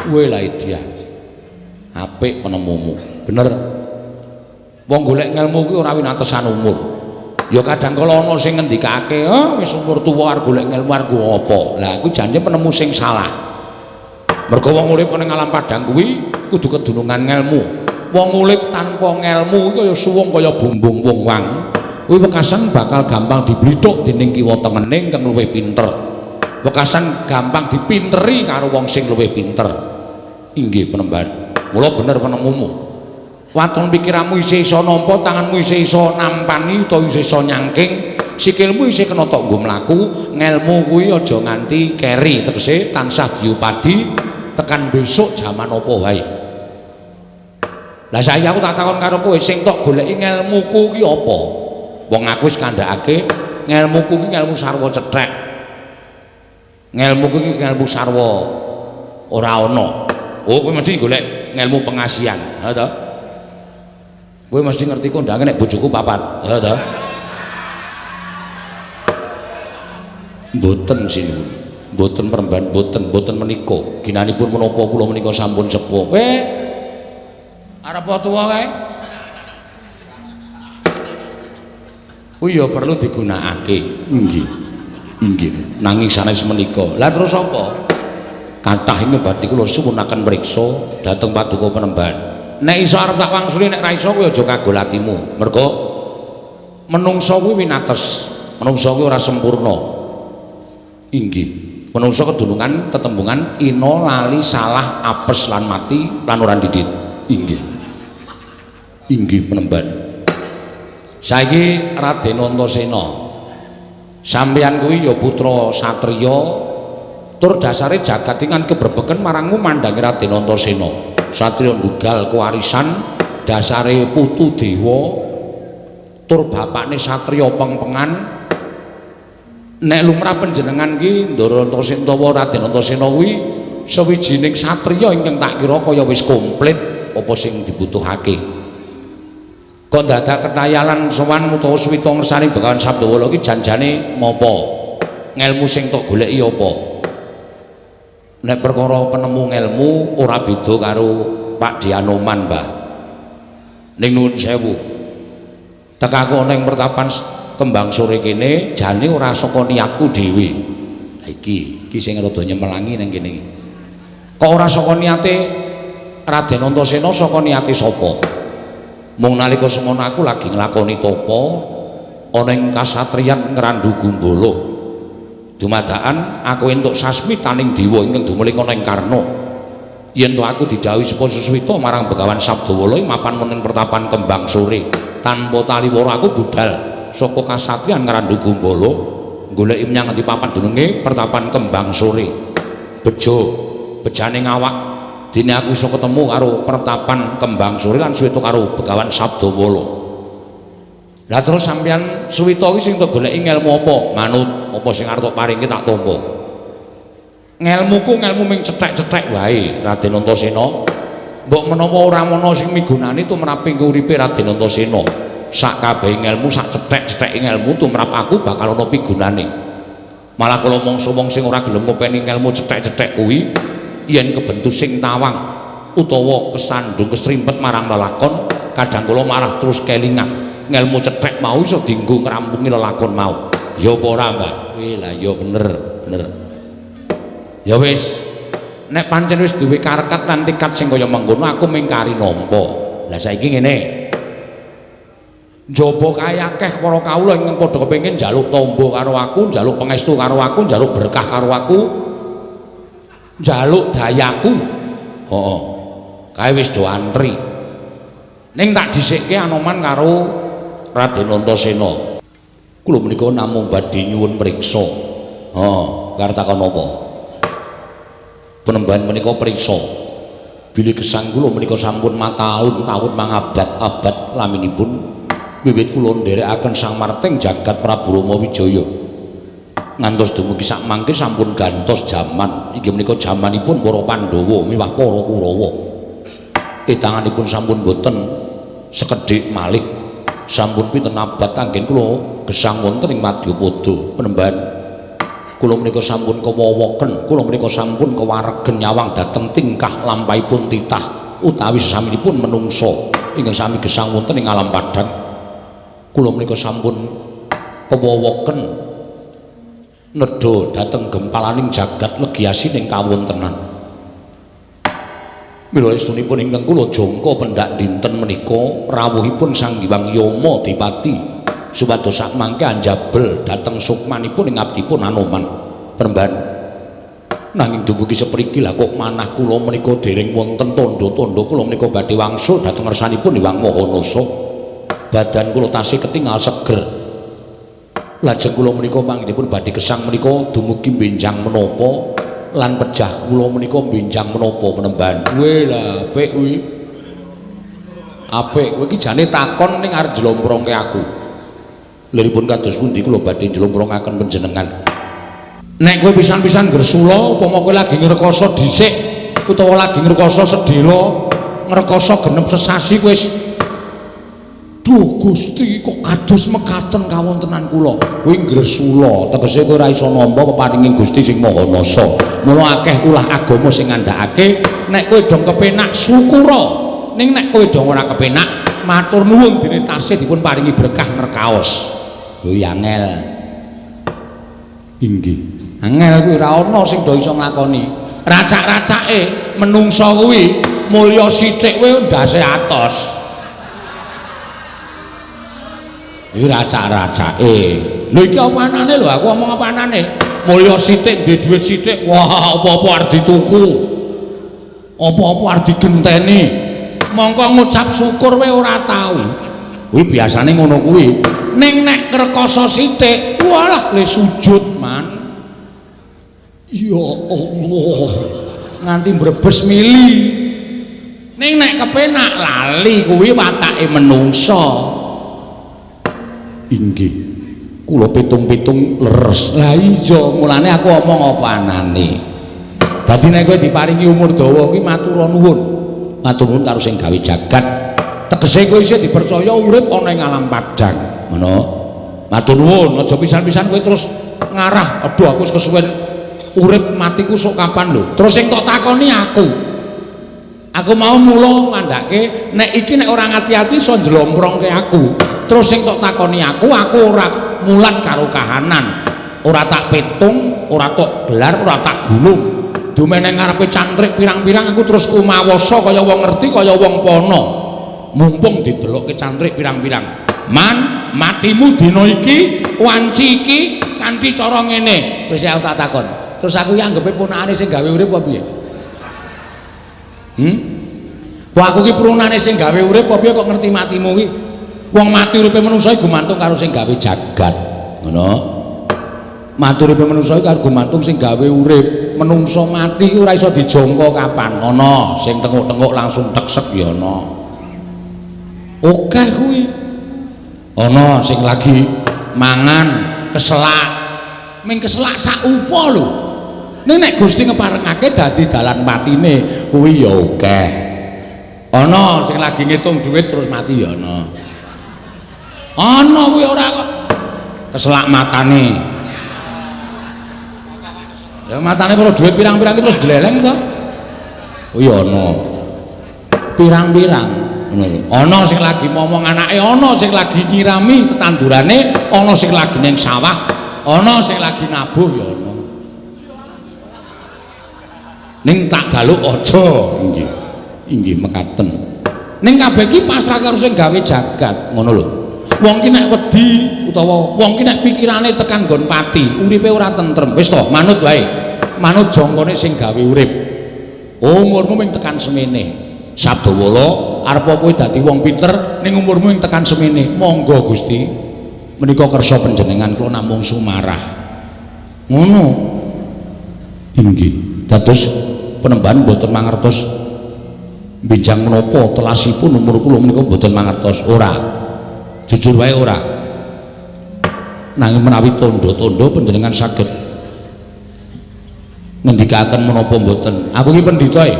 Kowe lah idian. Apik penemumu. Bener. Wong golek ngelmu kuwi ora winatesan umur. Ya kadang kala ana sing ngendikake, "Ah, wis umur tuwa arep golek ngelmu arep apa?" Lah kuwi jane penemu sing salah. Mergo wong urip ning alam padang kuwi kudu kedunungan ngelmu. Wong urip tanpa ngelmu kuwi kaya suwung kaya bumbung wong wang. Kuwi wekasan bakal gampang diblithuk dening kiwa tengene ingkang luwih pinter. Wekasan gampang dipinteri karo wong sing luwih pinter. Inggih penemban. Mula bener penemumu. Waton pikiranmu isih iso nampa, tanganmu isih iso nampani utawa isih iso nyangking, sikilmu isih kena tok nggo mlaku, ngelmu kuwi aja nganti keri, tegese tansah diupadi tekan besok jaman apa wae. Lah saiki aku tak takon karo kowe, sing tok goleki ngelmuku ki apa? Wong aku wis kandhakake ngelmuku ki ngelmu sarwa cethek. Ngelmuku ki ngelmu sarwa ora ana. Oh, kowe mesti golek ngelmu pengasihan, ha to? Kowe mesti ngerti kondange nek bojoku papat, ha to? Mboten sinuwun. Mboten peremban, mboten, mboten menika. Ginanipun menapa kula menika sampun sepuh. Kowe arep tuwa kae? Kuwi ya perlu digunakake. Inggih. Inggih. Nanging sanes menika. Lah terus apa? Kathah ing badhe kula suwunaken mriksa dhateng paduka penemban. Nek iso arep tak wangsuli, nek ra iso kowe aja kagol atimu. Mergo menungsa kuwi winates, menungsa kuwi ora sempurna. Inggih. Menungsa kedunungan tetembungan ina, lali, salah, apes lan mati lan ora ndidit. Inggih. Inggih penemban. Saiki Raden Antasena, sampeyan kuwi ya putra satriya tur dasare jagat iki kan kebrebeken marangmu mandangi Raden Antasena. Satriya ndugal kewarisan dasare putu dewa tur bapakne satriya pengpengan. Nek lumrah panjenengan ki Ndara Antasena utawa Raden Antasena kuwi sawijining satriya ingkang tak kira kaya wis komplit apa sing dibutuhake. Kok dadak ketayalan sowan utawa suwita ngersani Begawan Sabdawala iki janjane ngopo? Ngelmu sing tok goleki apa? Nek perkara penemu ngelmu ora beda karo Pak Dianoman, Mbah. Ning nuwun sewu. Tekaku ana ing pertapan Kembang Sore kene jane ora saka niatku dhewe. Lah iki, iki sing rada nyemelangi ning kene iki. Kok ora saka niate Raden Antasena, saka niate sapa? Mung nalika semono aku lagi nglakoni tapa ana ing kasatriyan Ngrandu Gumbala. Dumadakan aku entuk sasmitaning dewa ingkang dumeling ana ing Karna. Yen to aku didhawuhi supaya sesuwita marang Begawan Sabdawala ing mapan ing pertapan Kembang Sore. Tanpa taliwara aku budal saka kasatriyan Ngrandu Gumbala goleki menyang ngendi papan dununge pertapan Kembang Sore. Bejo, bejane ngawak dene aku iso ketemu karo pertapan Kembang Sore lan suwita karo Begawan Sabdawala. Lah terus sampeyan suwita iki sing tok goleki ngelmu apa? Manut apa sing arep tok paringke tak tampa. Ngelmuku ngelmu ming cethek-cethek wae, Raden Antasena. Mbok menawa ora ana sing migunani tumrap ing uripe Raden Antasena. Sak kabehe ngelmu, sak cethek-cetheke ngelmu tumrap aku bakal ana pigunane. Malah kala mangsa wong sing ora gelem ngopeni ngelmu cethek-cethek kuwi yen kebentu sing tawang utawa kesandung kesrimpet marang lelakon, kadang kala marah terus kelingan. Ngelmu cethek mau iso dienggo ngrampungi lelakon mau. Ya apa ora, Mbah? Wih, lah ya bener, bener. Ya wis, nek pancen wis duwe karekat lan tekad sing kaya mengkono aku mingkari nampa. Lah saiki ngene. Njaba kae akeh para kawula ingkang padha kepengin njaluk tamba karo aku, njaluk pangestu karo aku, njaluk berkah karo aku, njaluk dayaku. Heeh. Kae wis do antri. Ning tak dhisikke Anoman karo Raden Antasena. Kula menika namung badhe nyuwun priksa. Heeh, karep takon apa? Penemban menika priksa. Bilih gesang kula menika sampun mataun-taun mangabad-abad laminipun wiwit kula nderekaken Sang Marting jagat Prabu Rama Wijaya. Ngantos dumugi sak mangke sampun gantos jaman. Inggih menika jamanipun para Pandhawa miwah para Kurawa. Etanganipun sampun boten sekedhik malih. Sampun pinten abad anggen kula gesang wonten ing Madyapada. Penemban Kula menika sampun kewowoken, kula menika sampun kewaregen nyawang dhateng tingkah lampahipun titah utawi sesaminipun menungso ingkang sami gesang wonten ing alam padhang. Kula menika sampun kewowoken nedha dhateng gempalaning jagat legi asining kawontenan. Mila estunipun ingkang kula jangka pendak dinten menika rawuhipun Sang Hyang Yama Dipati supados sakmangke anjabel dhateng sukmanipun ing abdipun Anoman Penemban. Nanging dumugi sepriki lah kok manah kula menika dereng wonten tandha-tandha kula menika badhe wangsul dhateng ngersanipun Hyang Maha Nasa. Badan kula tasih ketingal seger. Lajeng kula menika panggenipun badhe gesang menika dumugi benjang menapa lan pejah kula menika benjang menapa Penemban. Weh lah apik kuwi. Apik kowe iki jane takon ning arep njlomprongke aku. Liripun kados pundi kula badhe njlomprongake panjenengan. Nek kowe pisan-pisan gresula upama kowe lagi ngrekoso dhisik utawa lagi ngrekoso sedhela, ngrekoso genep sesasi kowe wis duh Gusti kok kados mekaten kawontenan kula. Kuwi ngresula, tegese kowe ora iso nampa peparinging Gusti sing Maha Nasa. Mula akeh ulah agama sing ngandhakake nek kowe dong kepenak syukura. Ning nek kowe dong ora kepenak matur nuwun dene tasih dipun paringi berkah ngrekaos. Kuwi angel. Inggih. Angel kuwi ora ana sing do iso nglakoni. Racak-racake menungsa kuwi mulya sithik kuwi ndase atos. Iki racak-racake. Lho iki apa anane lho aku omong apa anane? Mulya sithik duwe dhuwit sithik, wah apa-apa arep dituku. Apa-apa arep digenteni. Mongko ngucap syukur wae ora tau. Kuwi biasane ngono kuwi. Ning nek ngrekoso sithik, walah le sujud man. Ya Allah, nganti mbrebes mili. Ning nek kepenak lali kuwi watake menungsa. Inggih. Kula pitung-pitung leres. Lah iya, mulane aku omong apa anane. Dadi nek kowe diparingi umur dawa kuwi matur nuwun. Matur nuwun karo sing gawe jagat. Tegese kowe isih dipercaya urip ana ing alam padhang. Ngono. Matur nuwun, aja pisan-pisan kowe terus ngarah, aduh aku wis kesuwen urip matiku sok kapan lho. Terus sing tok takoni aku. Aku mau mula ngandhake nek iki nek ora ngati-ati iso njlomprongke aku. Terus sing tok takoni aku, aku ora mulat karo kahanan. Ora tak petung, ora tok gelar, ora tak gulung. Dumene ngarepe cantrik pirang-pirang aku terus kumawasa kaya wong ngerti kaya wong pono. Mumpung didelokke cantrik pirang-pirang. Man, matimu dina iki, wanci iki kanthi cara ngene. Terus aku tak takon. Terus aku ki anggepe ponakane sing gawe urip apa piye? Wah aku ki prunane sing gawe urip apa piye kok ngerti matimu ki? Wong mati uripe manungsa iku gumantung karo sing gawe jagat. Ngono. Mati uripe manungsa iku karo gumantung sing gawe urip. Menungsa mati ki ora iso dijangka kapan. Ana sing tenguk-tenguk langsung teksek ya ana. Akeh kuwi. Ana sing lagi mangan keselak. Ming keselak sak upa lho. Ning nek Gusti ngeparengake dadi dalan patine kuwi ya akeh. Ana sing lagi ngitung duit terus mati ya ana. Ana kuwi ora kok keselak matane. Ya matane perlu duit pirang-pirang terus gleleng to. Kuwi ana. Pirang-pirang ngono lho. Ana sing lagi momong anake, ana sing lagi nyirami tetandurane, ana sing lagi ning sawah, ana sing lagi nabuh ya ana. Ning tak jaluk aja. Inggih. Inggih mekaten. Ning kabeh iki pasrah karo sing gawe jagat, ngono lho. Wong ki nek wedi utawa wong ki nek pikirane tekan nggon pati, uripe ora tentrem. Wis to, manut wae. Manut jangkane sing gawe urip. Umurmu mung tekan semene. Sabdawala arep kowe dadi wong pinter ning umurmu ing tekan semene. Monggo Gusti. Menika kersa panjenengan kula namung sumarah. Ngono. Inggih. Dados penemban mboten mangertos benjang menapa telasipun umur kula menika mboten mangertos. Ora. Jujur wae ora. Nanging menawi tandha-tandha panjenengan saged ngendikaken menapa mboten. Aku iki pendhita e.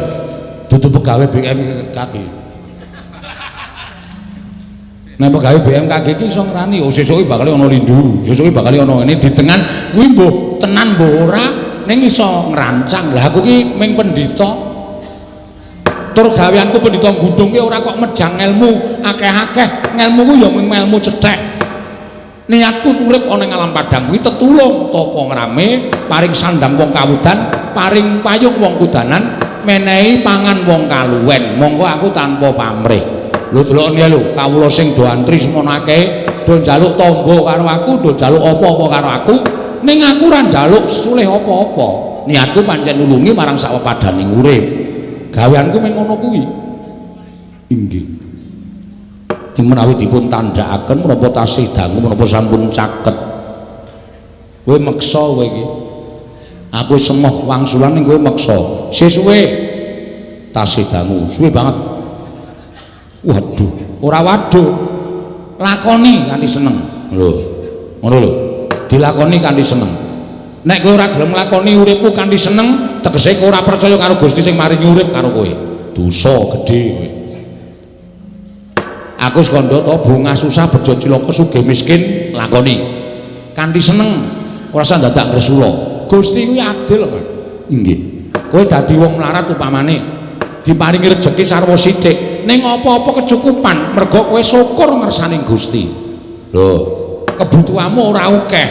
Dudu pegawe BMKG. Nek pegawe BMKG iki iso ngrani, oh sesuk iki bakal ana lindu, sesuk iki bakal ana ngene ditengan kuwi mbuh Tenan mbok ora ning iso ngrancang. Lah aku ki ming pendhita. Tur gaweanku pendhita gundung ki ora kok mejang ngelmu akeh-akeh. Ngelmuku ya mung ngelmu cethek. Niatku urip ana ing alam padang kuwi tetulung tapa ngrame, paring sandang wong kawudan, paring payung wong kudanan, menehi pangan wong kaluwen. Monggo aku tanpa pamrih. Lho deloken ya lho, kawula sing do antri semono akeh, do njaluk tamba karo aku, do njaluk apa-apa karo aku, ning aku ora njaluk sulih apa-apa. Niatku pancen nulungi marang sakwepadaning urip. Gaweanku mung ngono kuwi. Inggih. Ing menawi dipun tandhakaken menapa tasih dangu menapa sampun caket. Kowe meksa kowe iki. Aku semoh wangsulan ning kowe meksa. Sesuwe tasih dangu, suwe banget. Waduh, ora waduh. Lakoni kanthi seneng. Lho. Ngono lho. Dilakoni kanthi seneng. Nek kowe ora gelem nglakoni uripmu kanthi seneng, tegese kowe ora percaya karo Gusti sing maringi urip karo kowe. Dosa gedhe kowe. Aku wis kandha to bungah susah bejo cilaka sugih miskin lakoni. Kanthi seneng, ora usah dadak ngresula. Gusti kuwi adil kok. Inggih. Kowe dadi wong melarat upamane diparingi rejeki sarwa sithik, ning apa-apa kecukupan mergo kowe syukur ngersane Gusti. Lho, kebutuhanmu ora akeh.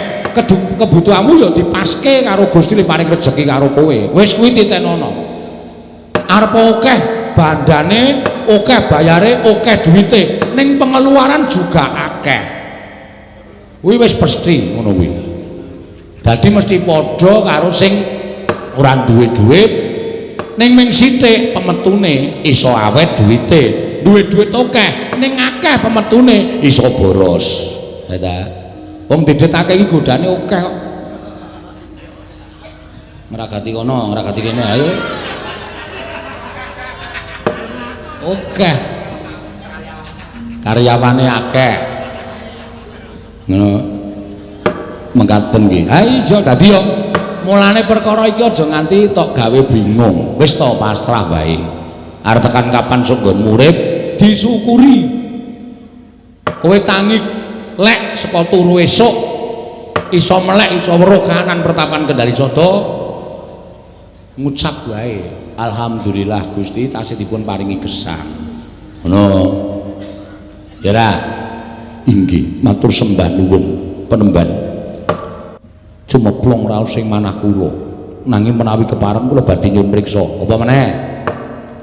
Kebutuhanmu ya dipaske karo Gusti li paring rejeki karo kowe. Wis kuwi titenono. Arep akeh bandane, akeh bayare, akeh duwite, ning pengeluaran juga akeh. Kuwi wis pasti ngono kuwi. Dadi mesti padha karo sing ora duwe duit ning ming sithik pemetune iso awet duwite. Duwe duit akeh ning akeh pemetune iso boros. Ha ta. Wong didhetake iki godane akeh kok. Ngragati kono, ngragati kene ayo. Akeh. Karyawane akeh. Ngono. Mengkaten nggih. Ha iya dadi yo mulane perkara iki aja nganti tok gawe bingung. Wis to pasrah wae. Arep tekan kapan sok nggonmu urip disyukuri. Kowe tangi lek saka turu esuk iso melek iso weruh kahanan pertapan Kendali Sada ngucap wae alhamdulillah Gusti tasih dipun paringi gesang. Ngono. Ya ra? Inggih, matur sembah nuwun penemban. Cumeplung raos sing manah kula. Nanging menawi kepareng kula badhe nyuwun mriksa. Apa meneh?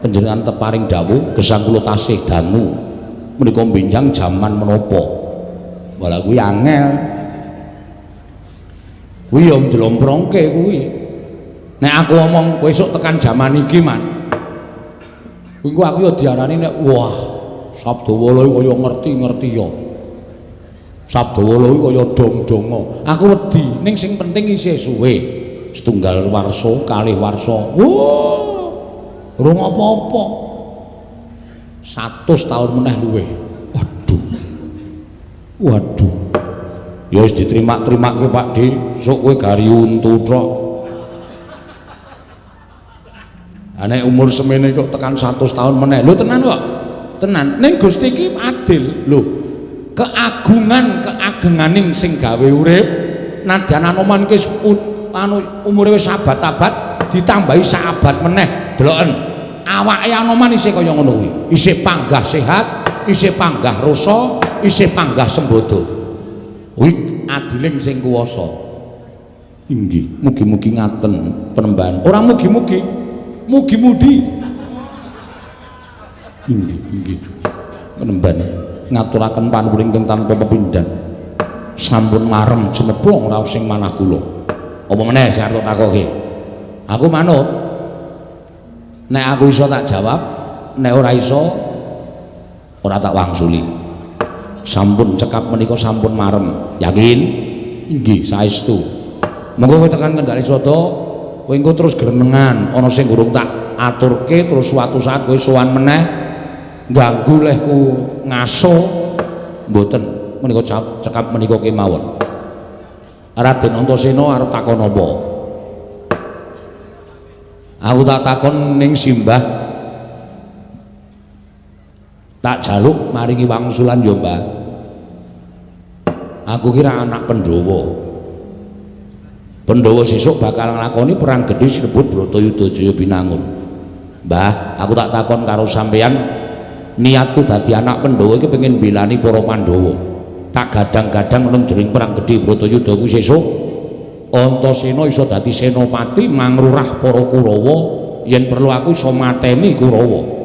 Panjenengan teparing dawuh gesang kula tasih dangu. Menika benjang jaman menapa? Walah kuwi angel. Kuwi ya njlomprongke kuwi. Nek aku omong kowe esuk tekan jaman iki, Man. Kuwi aku ya diarani nek wah, Sabdawala iki kaya ngerti-ngerti ya. Sabdawala iki kaya dong-donga. Aku wedi, ning sing penting isih suwe. Setunggal warsa, kalih warsa. Oh. Urung apa-apa. 100 tahun meneh luwih. Waduh. Waduh. Ya wis diterima-terimake Pak Di, sok kowe gari untu tok. Nek umur semene kok tekan 100 tahun meneh. Lho tenan kok. Tenan. Ning Gusti iki adil. Lho, keagungan keagenganing sing gawe urip nadyan Anoman ki anu umure wis abad-abad ditambahi sak abad meneh. Deloken. Awake Anoman isih kaya ngono kuwi. Isih panggah sehat, isih panggah rasa, isih panggah sembodo. Kuwi adiling sing kuwasa. Inggih, mugi-mugi ngaten penemban. Ora mugi-mugi. Mugi-mudi. Inggih, inggih. Penemban ngaturaken panuwun ingkang tanpa pepindhan. Sampun marem jumeplung raos sing manah kula. Apa meneh sing arep takoke? Aku manut. Nek aku iso tak jawab, nek ora iso ora tak wangsuli. Sampun cekap menika sampun marem. Yakin? Inggih, saestu. Monggo kowe tekan Kendali Sada, kowe engko terus grenengan, ana sing urung tak aturke terus suatu saat kowe sowan meneh ganggu lehku ngaso mboten menika cekap menika kemawon. Raden Antasena arep takon apa? Aku tak takon ning simbah, tak jaluk maringi wangsulan ya Mbah. Aku kira anak Pandhawa. Pandhawa sesuk bakal nglakoni perang gedhe sinebut Bratayuda Jaya Binangun. Mbah, aku tak takon karo sampeyan, niatku dadi anak Pandhawa iki pengen belani para Pandhawa. Tak gadang-gadang nang jroning perang gedhe Bratayuda kuwi sesuk Antasena iso dadi senopati mangrurah para Kurawa, yen perlu aku iso mateni Kurawa.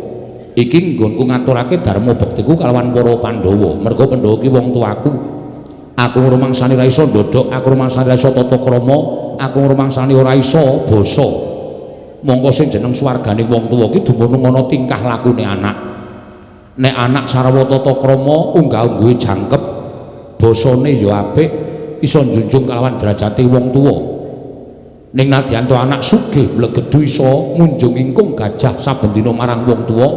Iki nggonku ngaturake dharma bektiku kalawan para Pandhawa. Merga Pandhawa ki wong tuaku. Aku ngrumangsani ora iso ndodhok, aku ngrumangsani ora iso tata krama, aku ngrumangsani ora iso basa. Mongko sing jeneng swargane wong tuwa ki dumunung ana tingkah lakune anak. Nek anak sarwa tata krama, unggah-ungguhe jangkep, basane ya apik, iso njunjung kalawan derajate wong tuwa. Ning nadyan to anak sugih mlegedhu iso ngunjung ingkung gajah saben dina marang wong tuwa,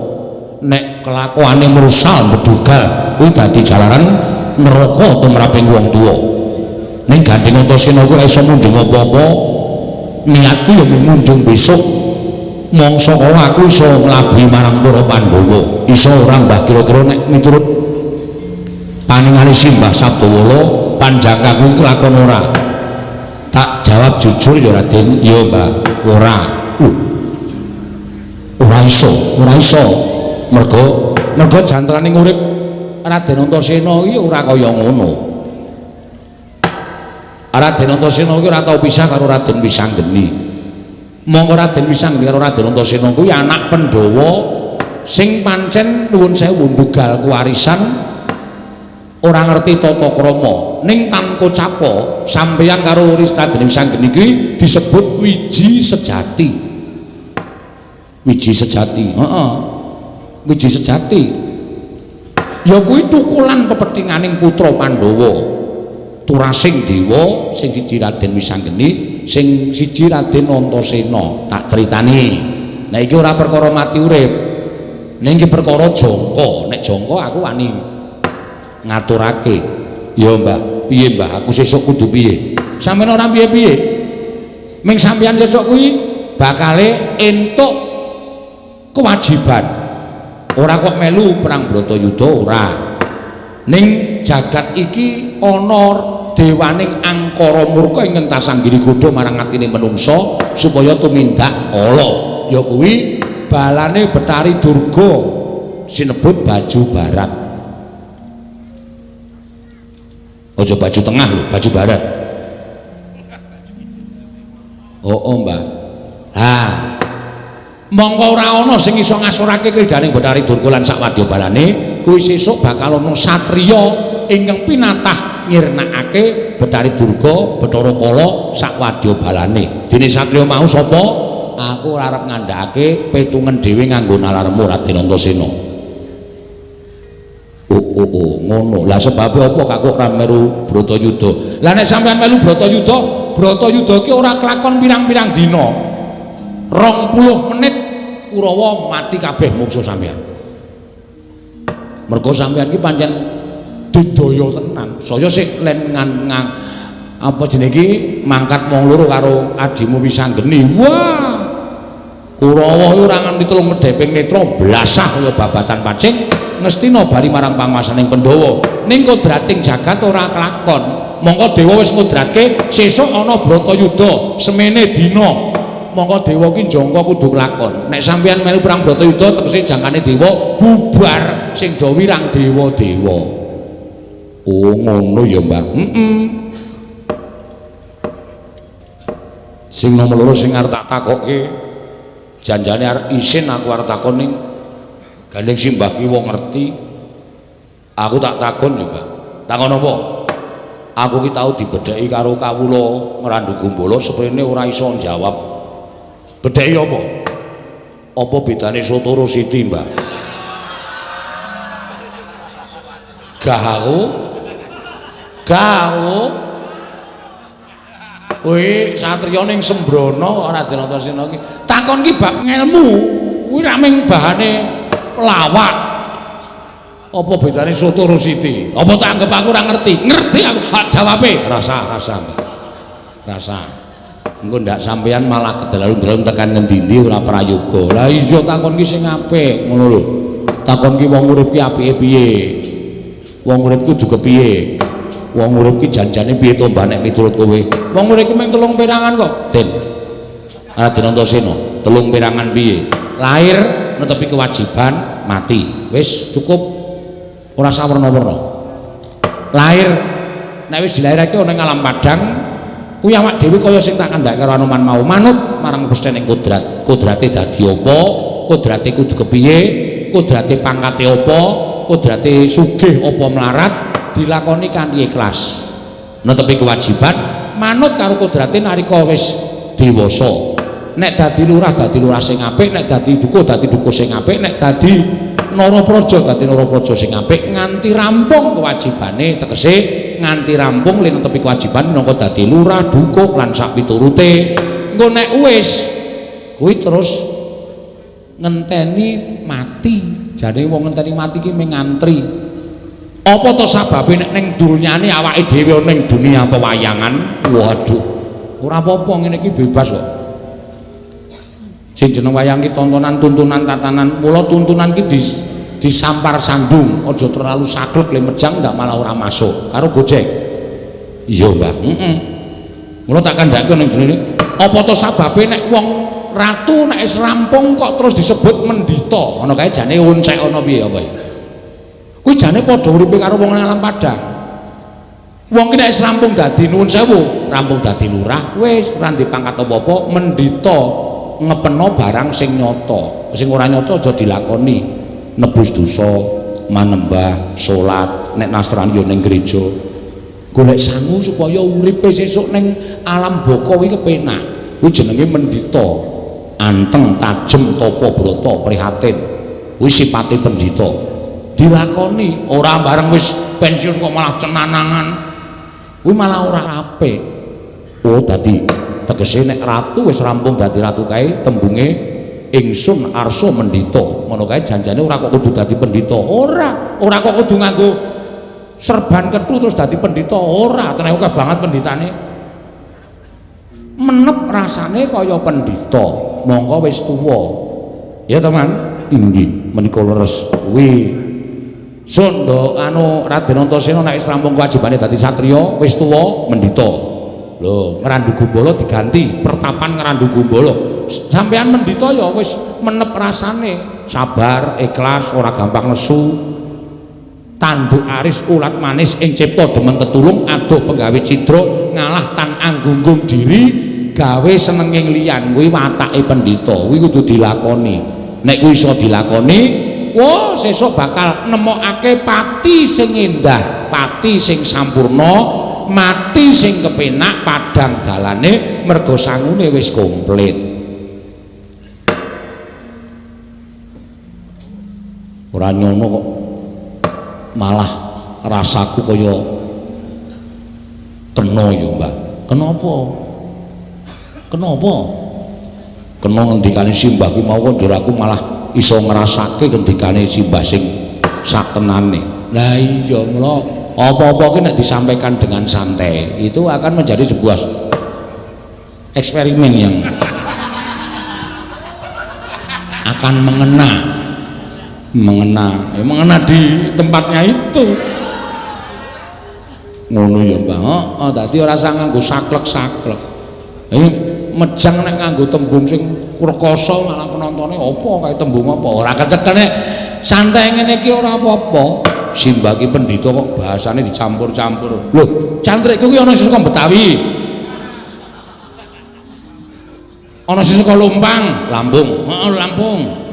nek kelakuane mrusal mbedugal kuwi dadi jalaran neraka tumraping wong tuwa. Ning gandeng Antasena kuwi ora iso munjung apa-apa, niatku ya mung munjung besok mangsa kala aku iso nglabuhi marang para Pandhawa. Iso ora Mbah kira-kira nek miturut paningane Simbah Sabdawala panjangkaku kelakon ora? Tak jawab jujur ya Raden, ya Mbah, ora. Ora iso, ora iso. Mergo mergo jantrane urip Raden Antasena iki ora kaya ngono. Raden Antasena iki ora tau pisah karo Raden Wisanggeni. Mongko Raden Wisanggeni karo Raden Antasena kuwi anak Pandhawa sing pancen nuwun sewu ndugal kewarisan, ora ngerti tata krama. Ning tanpa capa sampeyan karo Raden Wisanggeni kuwi disebut wiji sejati. Wiji sejati, heeh. Wiji sejati. Ya kuwi tukulan pepethinganing putra Pandhawa. Turasing dewa sing siji Raden Wisanggeni, sing siji Raden Antasena. Tak critani. Nah iki ora perkara mati urip. Ning iki perkara jangka. Nek jangka aku wani ngaturake. Ya Mbah, piye Mbah? Aku sesuk kudu piye? Sampeyan ora piye-piye. Ming sampeyan sesuk kuwi bakale entuk kewajiban. Ora kok melu perang Bratayuda ora. Ning jagat iki ana dewaning angkara murka ing ngentasanggiri godha marang atine menungsa supaya tumindak ala. Ya kuwi balane Betari Durga sinebut baju barat. Aja baju tengah lho, baju barat. Oh, oh Mbah. Ha. Mongko ora ana sing iso ngasorake kridaning Betari Durga lan sak wadya balane, kuwi sesuk bakal ana satriya ingkang pinatah ngirnakake Betari Durga, Bathara Kala sak wadya balane. Dene satriya mau sapa? Aku ora arep ngandhakake petungen dhewe nganggo nalarmu Raden Antasena. Oh, oh, oh, ngono. Lah sebabe apa kok ora melu Bratayuda? Lah nek sampeyan melu Bratayuda, Bratayuda ki ora kelakon pirang-pirang dina. 20 menit Kurawa mati kabeh mungsuh sampeyan. Mergo sampeyan ki pancen didaya tenan. Saya sik len ngan apa jenenge iki mangkat wong loro karo adimu Wisanggeni. Wah. Kurawa ora nganti telung medheping netra blasah kaya babatan pacing ngestina bali marang panguwasaning Pandhawa. Ning kodrating jagat ora kelakon. Mongko dewa wis kodratke sesuk ana Bratayuda semene dina. Mongko dewa ki jangka kudu kelakon. Nek sampeyan melu perang Bratayuda tegese jangkane dewa bubar sing do wirang dewa-dewa. Oh ngono ya Mbah. Heeh. Sing nomor loro sing arep tak takokke janjane arep isin aku arep takon ning gandeng simbah ki wong ngerti. Aku tak takon ya Mbah. Takon apa? Aku ki tau dibedheki karo kawula Ngrandu Gumbala seprene ora iso njawab. Bedheki apa? Apa bedane soto karo siti, Mbah? Gah aku. Gah aku. Kuwi satriya ning Sembrono Raden Antasena ki. Takon ki bab ngelmu. Kuwi ra mung bahane lawak. Apa bedane soto karo siti? Apa tak anggap aku ora ngerti? Ngerti aku. Hak jawabe. Rasa, rasa, Mbah. Rasa. Engko ndak sampeyan malah kedalu-dalu tekan ngendi-endi ora prayoga. Lah iya takon ki sing apik ngono lho. Takon ki wong urip ki apike piye? Wong urip kudu kepiye? Wong urip ki janjane piye to Mbah nek miturut kowe? Wong urip ki mung telung perangan kok, Den. Raden Antasena, telung perangan piye? Lahir netepi kewajiban, mati. Wis cukup. Ora sawerna-werna. Lahir nek wis dilairake ana ing alam padang, kuwi awak dhewe kaya sing tak kandhake karo Anoman mau, manut marang pesthening kodrat. Kodrate dadi apa? Kodrate kudu kepiye? Kodrate pangkate apa? Kodrate sugih apa melarat? Dilakoni kanthi ikhlas. Netepi kewajiban, manut karo kodrate nalika wis dewasa. Nek dadi lurah dadi lurah sing apik, nek dadi dukuh dadi dukuh sing apik, nek dadi narapraja dadi narapraja sing apik, nganti rampung kewajibane, tegese nganti rampung le netepi kewajiban minangka dadi lurah, dukuh lan sak piturute. Engko nek wis kuwi terus ngenteni mati. Jane wong ngenteni mati ki mung ngantri. Apa to sababe nek ning dunyane awake dhewe ning dunia pewayangan? Waduh, ora apa-apa ngene iki bebas kok. Sing jeneng wayang ki tontonan, tuntunan, tatanan. Mula tuntunan ki disampar sandung, aja terlalu saklek le mejang ndak malah ora masuk. Karo Gojek. Iya, Mbah. Heeh. Mula tak kandhake ning jene. Apa to sababe nek wong ratu nek wis rampung kok terus disebut mendita? Ana kae jane oncek ana piye apa iki? Kuwi jane padha uripe karo wong alam padang. Wong ki nek wis rampung dadi nuwun sewu, rampung dadi lurah, wis ora ndek pangkat apa-apa, mendita ngepeno barang sing nyata. Sing ora nyata aja dilakoni. Nebus dosa, manembah, salat, nek Nasrani ya ning gereja. Golek sangu supaya uripe sesuk ning alam baka kuwi kepenak. Kuwi jenenge mendita. Anteng, tajem, tapa brata, prihatin. Kuwi sipate pendhita. Dilakoni, ora bareng wis pensiun kok malah cenanangan. Kuwi malah ora apik. Oh, dadi tegese nek ratu wis rampung dadi ratu kae tembunge ingsun arsa mendita. Ngono kae janjane ora kok kudu dadi pendhita. Ora, ora kok kudu nganggo serban kethu terus dadi pendhita. Ora, tenang akeh banget pendhitane. Menep rasane kaya pendhita, mongko wis tuwa. Ya to, Man? Inggih, menika leres. Kuwi Sunda anu Raden Antasena nek wis rampung kewajibane dadi satriya, wis tuwa mendhita. Lho, Ngrandu Gumbala diganti pertapan Ngrandu Gumbala. Sampeyan mendhita ya wis menep rasane, sabar, ikhlas, ora gampang nesu. Tanduk aris ulat manis ing cipta demen tetulung adoh penggawe cidra ngalah tan anggunggung diri gawe senenging liyan. Kuwi watake pendhita, kuwi kudu dilakoni. Nek kuwi iso dilakoni, wah sesuk bakal nemokake pati sing endah, pati sing sampurna, mati sing kepenak padhang dalane merga sangune wis komplit. Ora nyono kok malah rasaku kaya kena ya, Mbah. Kenapa? Kenapa? Kena ngendikane simbah kuwi mau kok njur aku malah iso ngrasake ngendikane simbah sing satenane. Lah iya, mula apa-apa ki nek disampaikan dengan santai itu akan menjadi sebuah eksperimen yang akan mengena. Mengena, ya mengena di tempatnya itu. Ngono ya, Mbah. Heeh, dadi ora usah nganggo saklek-saklek. Ini mejang nek nganggo tembung sing rekoso malah penontone apa kae tembung apa. Ora kecekel nek santai ngene iki ora apa-apa. Simbah ki pendhita kok bahasane dicampur-campur. Lho, cantrikku ki ana sing saka Betawi. Ana sing saka Lumpang, Lampung. Heeh, Lampung.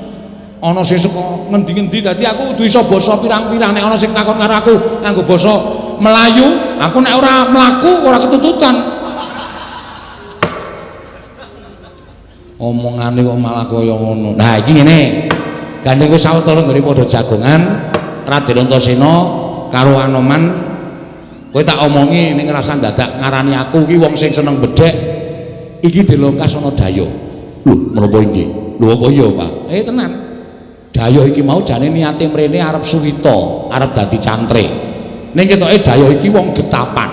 Ana sing saka ngendi-ngendi, dadi aku kudu iso basa pirang-pirang. Nek ana sing takon karo aku nganggo basa Melayu, aku nek ora mlaku ora ketututan. Omongane kok malah kaya ngono. Nah, iki ngene. Gandeng wis sawetara nggone padha jagongan Raden Antasena karo Anoman, kowe tak omongi ning ngrasa dadak ngarani aku ki wong sing seneng bedhek. Iki dilongkas ana dayoh. Lho, menapa inggih? Lho apa iya, Pak? Tenan. Dayoh iki mau jane niate mrene arep suwita, arep dadi cantrik. Ning ketoke dayoh iki wong getapan.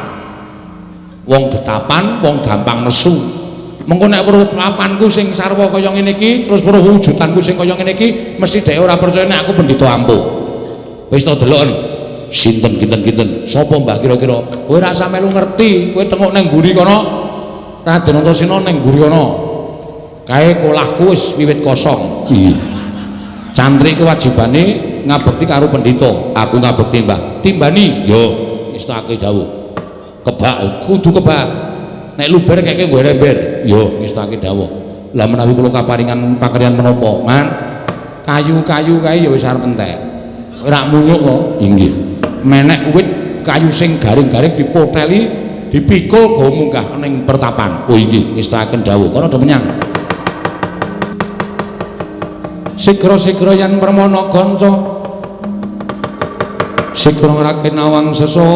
Wong getapan, wong gampang nesu. Mengko nek weruh papanku sing sarwa kaya ngene iki, terus weruh wujudanku sing kaya ngene iki, mesti dhek ora percaya nek aku pendhita ampuh. Wis to deloken. Sinten kinten-kinten? Sapa Mbah kira-kira? Kowe ora usah melu ngerti, kowe tengok nang mburi kono. Raden Antasena nang mburi kono. Kae kolahku wis wiwit kosong. Iya. Cantrik kewajibane ngabekti karo pendhita. Aku ngabekti, Mbah. Timbani? Yo, ngestake dawuh. Kebak, kudu kebak. Nek luber keke nggo ember. Yo, ngestake dawuh. Lah menawi kula kaparingan pakaryan menapa? Man, kayu-kayu kae ya wis arep entek. Ora munyuk kok. Inggih. Menek wit kayu sing garing-garing dipoteli, dipikul go munggah ning pertapan. Oh inggih, ngestakaken dawuh. Kono do menyang. Sigra-sigra yen permana kanca sigra ngrake nawang sesangka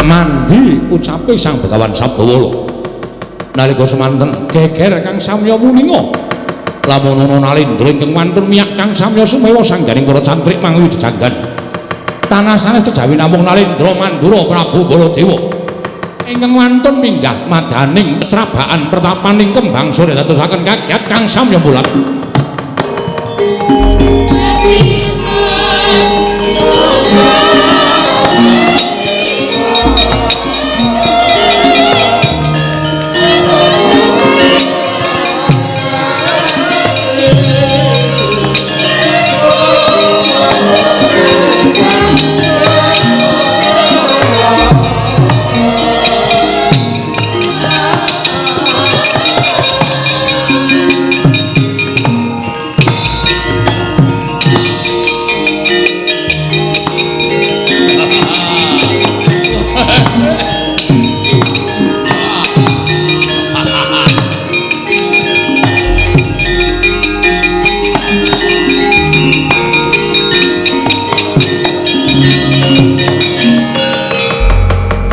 mandi ucape Sang Begawan Sabdawala nalika semanten geger kang samya muninga lamun ana nalindra ingkang wantun miyak kang samya sumewa sangganing para cantrik manguwi jejanggan tanah sanes kejawi namung Nalindra Mandura Prabu Baladewa ingkang wantun minggah madaning trabaan pertapaning kembang sore dadosaken kagiat kang samya mulat.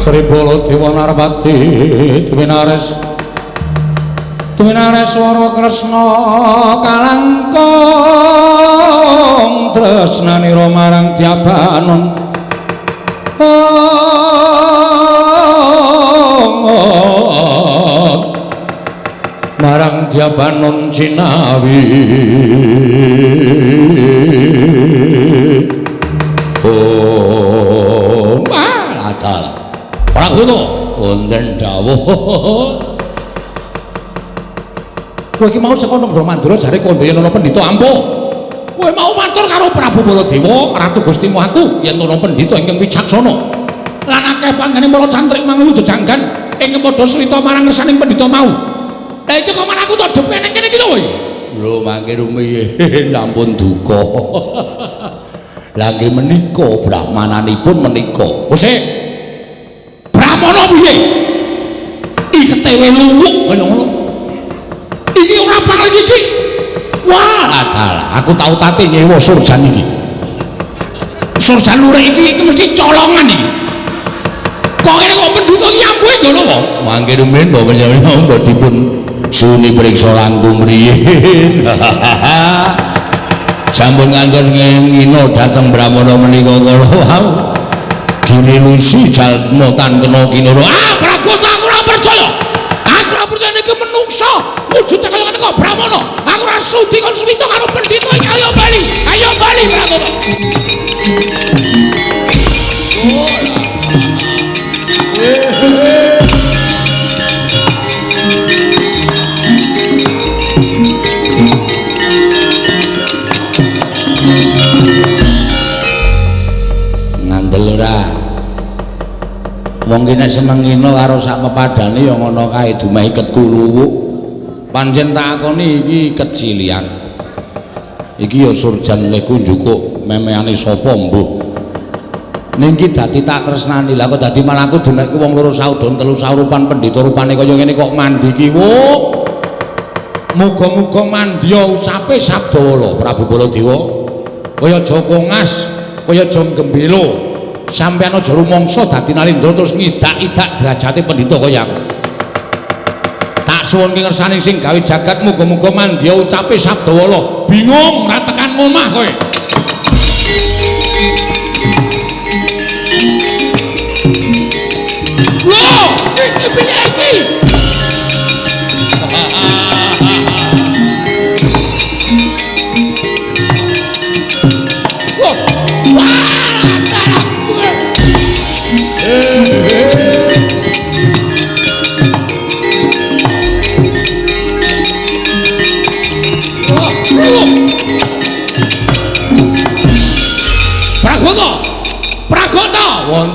Sri Baladewa Narpati Dwinares Dwinares Wara Kresna kalangkung tresnanira marang Dyabanon marang Dyabanon Cinawi. Oh maladal Pragono wonten dawuh. Kowe iki mau saka negara Mandura jare kandha yen ana pendhita ampuh. Kowe mau matur karo Prabu Baladewa, Ratu Gustimu aku yen ana pendhita ingkang wicaksana. Lan akeh panggene para cantrik manguwi jejanggan ingkang padha srita marang ngersaning pendhita mau. Lah iki kok marang aku to dhepe ning kene iki lho kowe. Lho mangke rumiyin sampun duka. Lah nggih menika brahmananipun menika. Hose Brahmana piye? Iketewe luwuk kaya ngono. Iki ora paling iki. Wah, dalah, aku tau tate nyewa surjan iki. Surjan lurik iki mesti colongan iki. Kok ngene kok pendhita nyampuhe ngono kok? Mangke rumiyin bapak jenengan mbok dipun suni priksa langkung riyin. Sampun ngantos ngino dhateng Brahmana menika kala wau. Girilusi jalma tan kena kinara. Ah, Pragota aku ora percaya. Aku ora percaya niki menungsa wujude kaya ngene kok Brahmana. Aku ora sudi kon suwita karo pendhita iki. Ayo bali, ayo bali Pragota. Ngandel ora? Wong ki nek seneng ngino karo sak pepadane ya ngono kae dumeh iket kuluwuk. Pancen tak akoni iki kecilian. Iki ya surjan leku njukuk memeane sapa mbuh. Ning iki dadi tak tresnani. Lah kok dadi malah aku dunekke wong loro saudon telu saurupan pendhita rupane kaya ngene kok mandi ki. Wo. Muga-muga mandya usape Sabdawala Prabu Baladewa. Kaya Joko Ngas, kaya Jong Gembilo. Sampeyan aja rumangsa dadi Nalindra terus ngidak-idak derajate pendhita kaya aku. Tak suwunke ngersane sing gawe jagat muga-muga mandya ucape Sabdawala. Bingung ra tekan omah kowe. Lho, iki piye iki?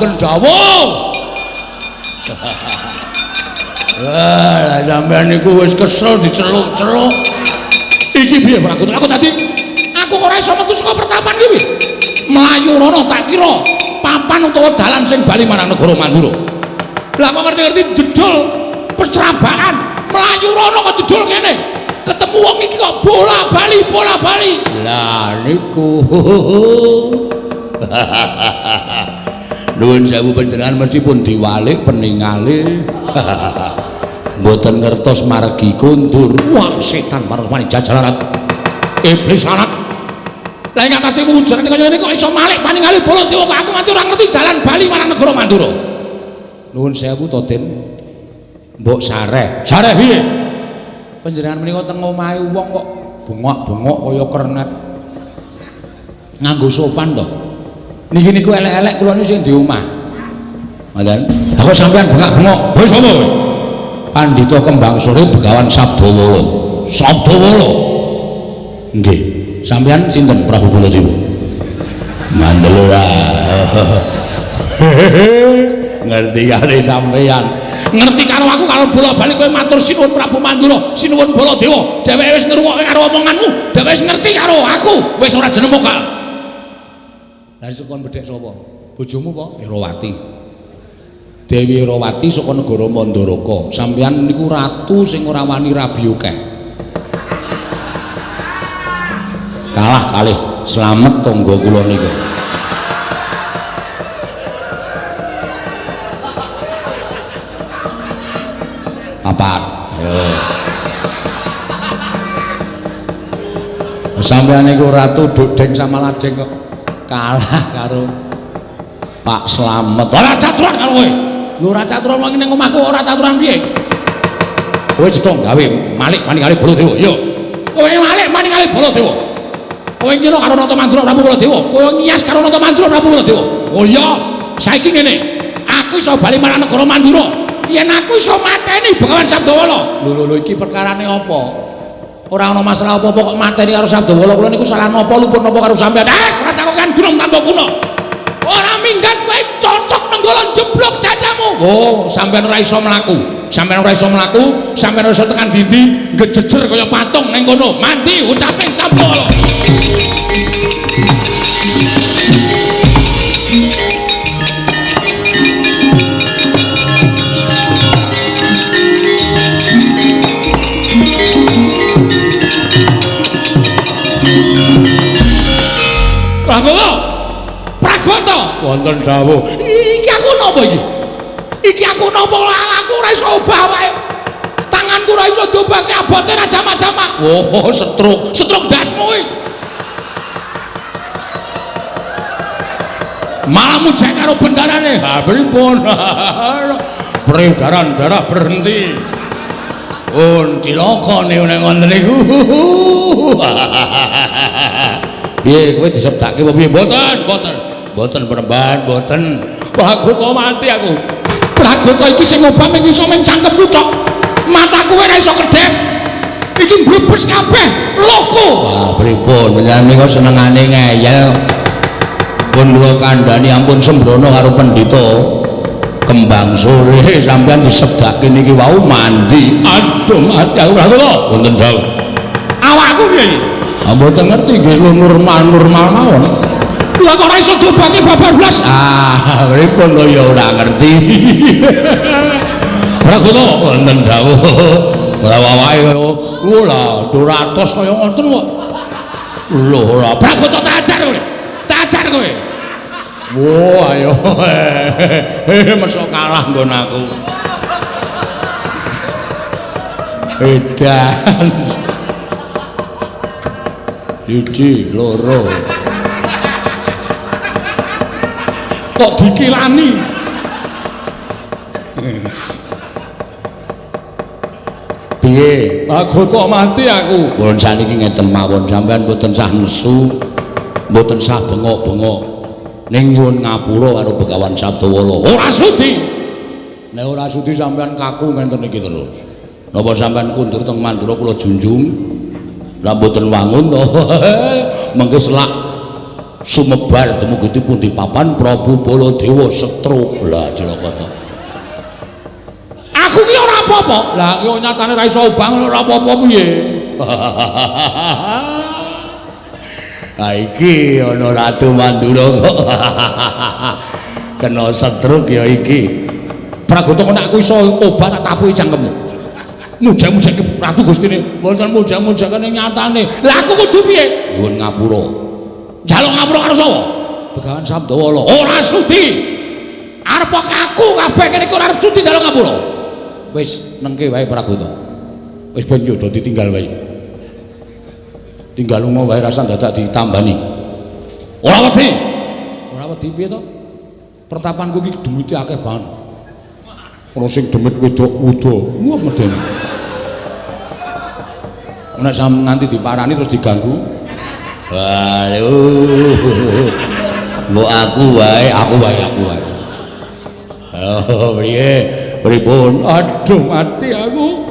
Wonten dawuh. Lah sampean niku wis kesel diceluk-celuk. Iki piye Pragoto? Aku tadi aku ora iso metu saka pertapan iki piye? Mlayu rono tak kira papan utawa dalan sing bali marang negara Mandura. Lah kok ngerti-ngerti jedul pesrabaan, mlayu rono kok jedul kene. Ketemu wong iki kok bola-bali, bola-bali. Lah niku. Nuwun sewu panjenengan mesti pun diwalik peningale. Mboten ngertos margi kundur. Wah, setan marang jajalarat. Iblis anak. Lah ing atase wujudane kaya ngene kok iso malik paningali Baladewa kok aku nganti ora ngerti dalan bali marang negara Mandura. Nuwun sewu to, Den. Mbok sareh. Sareh piye? Panjenengan menika teng omahe wong kok bengok-bengok kaya kernet. Nganggo sopan to. Niki niku elek-elek kula niku sing di omah. Ngoten. Lah kok sampean bengak-bengok? Kowe sapa kowe? Pandhita Kembang Sore Begawan Sabdawala. Sabdawala. Nggih. Sampean sinten Prabu Baladewa? Mandel ora. Ngerti karo sampean. Ngerti karo aku karo bola-bali kowe matur sinuwun Prabu Mandura, sinuwun Baladewa. Dheweke wis ngrungokke karo omonganmu, dheweke wis ngerti karo aku, wis ora jeneng mokal. Lah saka bedhek sapa? Bojomu apa? Herawati. Dewi Herawati saka negara Mandaraka. Sampeyan niku ratu sing ora wani rabi akeh. Kalah kalih slamet tangga kula niku. Papat. Ayo. Sampeyan niku ratu dodeng sama ladeng kok kalah karo Pak Slamet. Ora caturan karo kowe. Lho ora caturan wong ning omahku ora caturan piye? Kowe cetha gawe malik paningali Baladewa. Yo. Kowe malik paningali Baladewa. Kowe ngira karo Nata Mandura Prabu Baladewa. Kowe ngiyas karo Nata Mandura Prabu Baladewa. Oh iya, saiki ngene. Aku iso bali marang negara Mandura. Yen aku iso mateni Begawan Sabdawala. Lho lho lho iki perkarane apa? Ora ana masalah apa-apa kok mateni karo Sabdawala. Kula niku salah napa luput napa karo sampean? Ah, rasa kok kan gunung tanpa kuna. Ora minggat kowe cocok nenggolan jeblok dadamu. Oh, sampean ora iso mlaku. Sampean ora iso mlaku, sampean ora iso tekan dindi, ngejejer kaya patung ning kono. Mandi ucapin Sabdawala. Pragoto. Pragoto wonten dawuh. Iki aku napa iki? Iki aku napa? Aku ora iso obah awake. Tanganku ora iso diobahke abote ra jamak-jamak. Oh, setruk. Setruk ndasmu kuwi. Malah mujek karo bendarane. Ha pripun? Peredaran darah berhenti. Pun cilaka nek ngoten niku. Piye kowe disedake apa piye? Mboten, mboten. Mboten peremban, mboten. Wah, aku kok mati aku. Pragoto iki sing obah mung iso mung cangkemku tok. Mataku ora iso kedhep. Iki mbrubes kabeh loko. Wah, pripun panjenengan niku senengane ngeyel. Pun kula kandhani ampun sembrono karo pendhita Kembang Sore sampean disedake niki wau mandi. Aduh, mati aku Pragoto. Wonten dawuh. Awakku piye iki? Mboten ngerti nggih normal-normal mawon. Lah kok ora iso diobahke babar blas? Ah, pripun kok ya ora ngerti. Pragoto wonten dawuh. Ora awake lha 200 kaya ngoten kok. Lho ora Pragoto tak ajar kowe. Tak ajar kowe. Wah, ayo. Mesok kalah nggon aku. Edan. Siji, loro. Kok dikilani? Piye? Aku kok mati aku. Pun saniki ngeten mawon sampean mboten sah nesu, mboten sah bengok-bengok. Ning nyuwun ngapura karo Begawan Sabdawala. Ora sudi. Nek ora sudi sampean kaku ngenten iki terus. Napa sampean kundur teng Mandura kula junjung? Lah mboten wangun to. Mengke selak Sumebar dumugi pundi papan Prabu Baladewa stroke. Lah cilaka to. Aku ki ora apa-apa. Lah ki nyatane ra iso obah ora apa-apa piye? Ha iki ana Ratu Mandura kok. Kena stroke ya iki. Pragota nek aku iso obah tak tapuki cangkemmu. Mujang-mujangke Ratu Gustine, mboten mujang-mujangane nyatane. Lah aku kudu piye? Nyuwun ngapura. Njaluk ngapura karo sapa? Begawan Sabdawala. Ora sudi. Arep kaku kabeh kene iki ora sudi njaluk ngapura. Wis nengke wae Pragota. Wis ben yo do ditinggal wae. Tinggal lunga wae rasa dadak ditambani. Ora wedi. Ora wedi piye to? Pertapanku iki demite akeh banget. Ana sing demit wedok wuda. Wah medeni. Nek sam nganti diparani terus diganggu. Waduh. Mbok aku wae, aku wae, aku wae. Oh, piye? Pripun? Aduh, mati aku.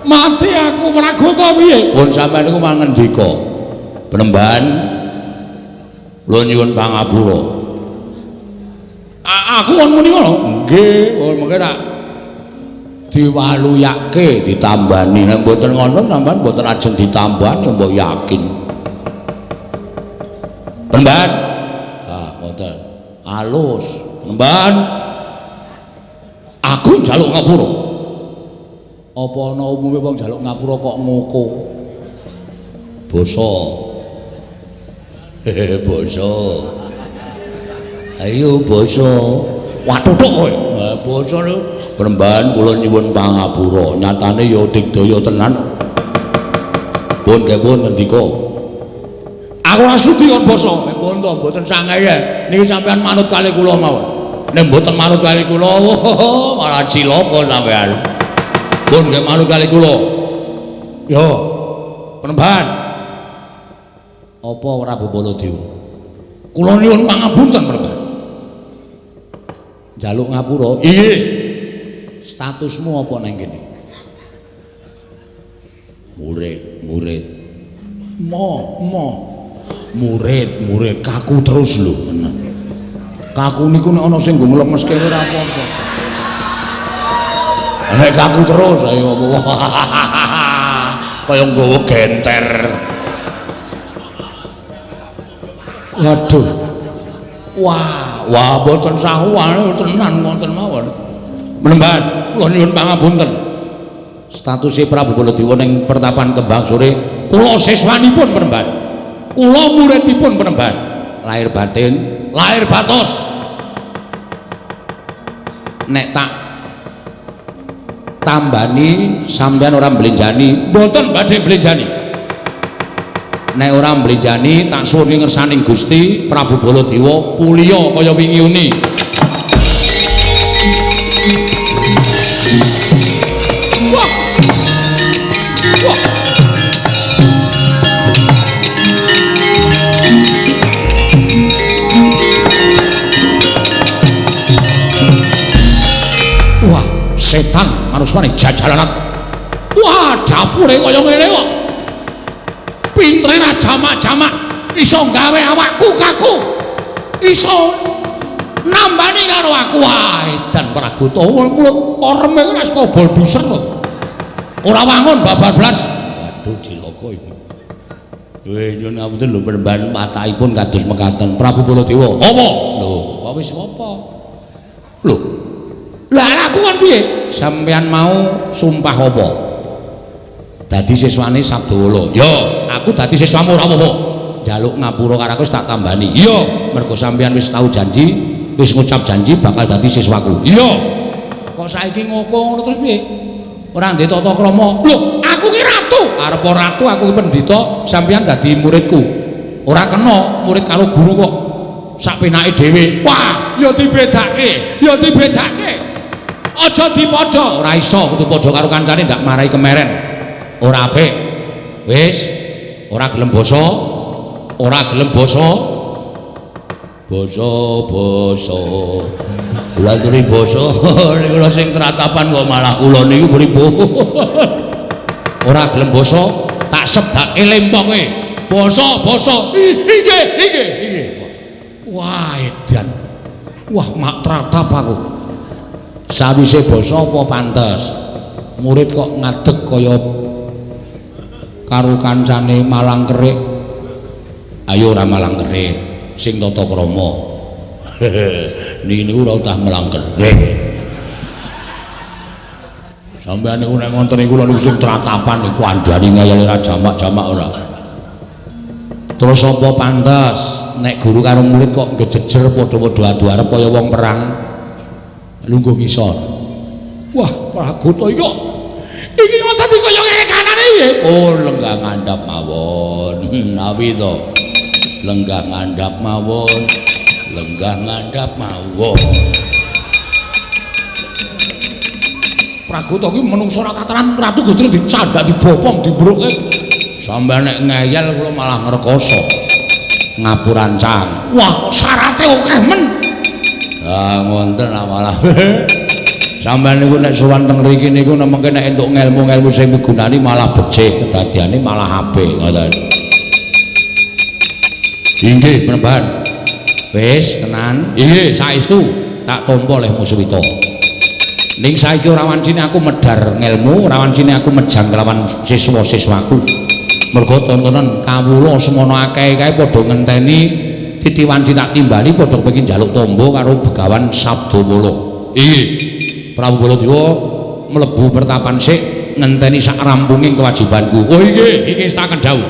Mati aku Pragota piye? Pun sampeyan niku mangendika. Penemban kula nyuwun pangapura. Aku kon muni ngono? Nggih, oh mengke rak diwaluyake ditambani. Nek mboten ngoten sampeyan mboten ajeng ditambani mbok yakin. Penemban. Ah, ngoten. Alus. Penemban. Aku njaluk ngapura. Apa ana umume wong njaluk ngapura kok ngoko? Basa. Hehe, basa. Ayo basa. Waduh tok kowe. Basa lho. Penemban kula nyuwun pangapura. Nyatane ya digdaya tenan. Pun nggih pun ngendika. Aku ora sudi kon basa. Pun to mboten sangeye. Niki sampean manut kalih kula mawon. Nek mboten manut kalih kula, malah cilaka sampean. Pun nggih manut kalih kula. Yo. Penemban. Apa Prabu Baladewa? Kula nyuwun pangapunten Penemban. Njaluk ngapura. Inggih. Statusmu apa nang kene? Murid, murid. Mo, mo. Murid, murid kaku terus lho. Kaku niku nek ana sing nggo nglemeske ora apa-apa. Nek kaku terus ayo kaya nggawa genter. Waduh. Wah, wah mboten sahuan tenan wonten mawon. Menemban, kula nyuwun pangapunten. Statuse Prabu Baladewa ning pertapan Kembang Sore, kula siswanipun Penemban. Kula muridipun Penemban. Lahir batin, lahir batos. Nek tak tambani sampean ora mblenjani, mboten badhe mblenjani. Nek ora mblenjani tak suwun ngersaning Gusti Prabu Baladewa puliya kaya wingi uni. Wah. Wah. Wah, setan manuswane jajalanan. Wah, dapure kaya ngene kok. Pintere ra jamak-jamak iso gawe awakku kaku. Iso nambani karo aku. Wah, edan Pragota mulut oreme ora saka bolduser kok. Ora wangun babar blas. Waduh, cilaka iki. Weh, nyuwun ngapunten lho Penemban, patahipun kados mekaten. Prabu Baladewa. Apa? Lho, kok wis apa? Lho. Lah aku kon piye? Sampeyan mau sumpah apa? Dadi siswane Sabdawala. Ya, aku dadi siswamu ora apa-apa. Njaluk ngapura karo aku wis tak tambani. Iya, mergo sampeyan wis tau janji, wis ngucap janji bakal dadi siswaku. Iya. Kok saiki ngoko ngono terus piye? Ora ndek tata krama. Lho, aku ki ratu. Arep ratu aku ki pendhita, sampeyan dadi muridku. Ora kena murid karo guru kok sak penake dhewe. Wah, ya dibedake, ya dibedake. Aja dipadha, ora iso kudu padha karo kancane ndak marai kemeren. Ora apik. Wis, ora gelem basa, ora gelem basa. Basa-basa. Kula aturi basa niku lho sing tratapan kok malah kula niku pripun. Ora gelem basa, tak sebake lempoke. Basa, basa. Inggih, inggih, inggih. Wah, edan. Wah, mak tratap aku. Sawise basa apa pantes? Murid kok ngadeg kaya karo kancane malang kerik. Ayo ora malang kerik, sing tata krama. Niki niku ora utah malang kerik. Sampeyan niku nek ngonten niku lho sing tratapan niku andani ngayale ra jamak-jamak ora. Terus apa pantes nek guru karo murid kok ngejejer padha-padha adu arep kaya wong perang lungguh ngisor. Wah, Pragota iki kok iki kok dadi kaya ngene kanane piye? Oh, lenggah ngandhap mawon. Nawi to. Lenggah ngandhap mawon. Lenggah ngandhap mawon. Pragota iki menungso ora tataran, Ratu Gusti dicandak, dibopong, dibrukke. Sampeyan nek ngeyel kula malah ngrekoso. Ngapurancang. Wah, kok syarate akeh men. Ah, ngonten malah. Sampeyan niku nek sowan teng mriki niku nemengke nek entuk ngelmu-ngelmu sing migunani malah becik, kedadiane malah apik ngoten. Inggih, Panembahan. Wis tenan. Inggih, saestu tak tampa leh Muswita. Ning saiki ora wancine aku medhar ngelmu, ora wancine aku mejang kelawan siswa-siswaku. Mergo tontonan kawula semono akeh kae padha ngenteni titiwanci tak timbali padha kepengin njaluk tombo karo Begawan Sabdawala. Inggih. Prabu Baladewa mlebu pertapan sik ngenteni sak rampunging kewajibanku. Oh inggih, iki setaken dawuh.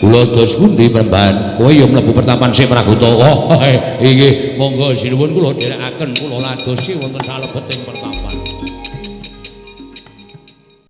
Kula dos pundi Panembahan? Kowe ya mlebu pertapan sik Pragota. Oh inggih, monggo sinuwun kula dherekaken kula ladosi wonten salebeting pertapan.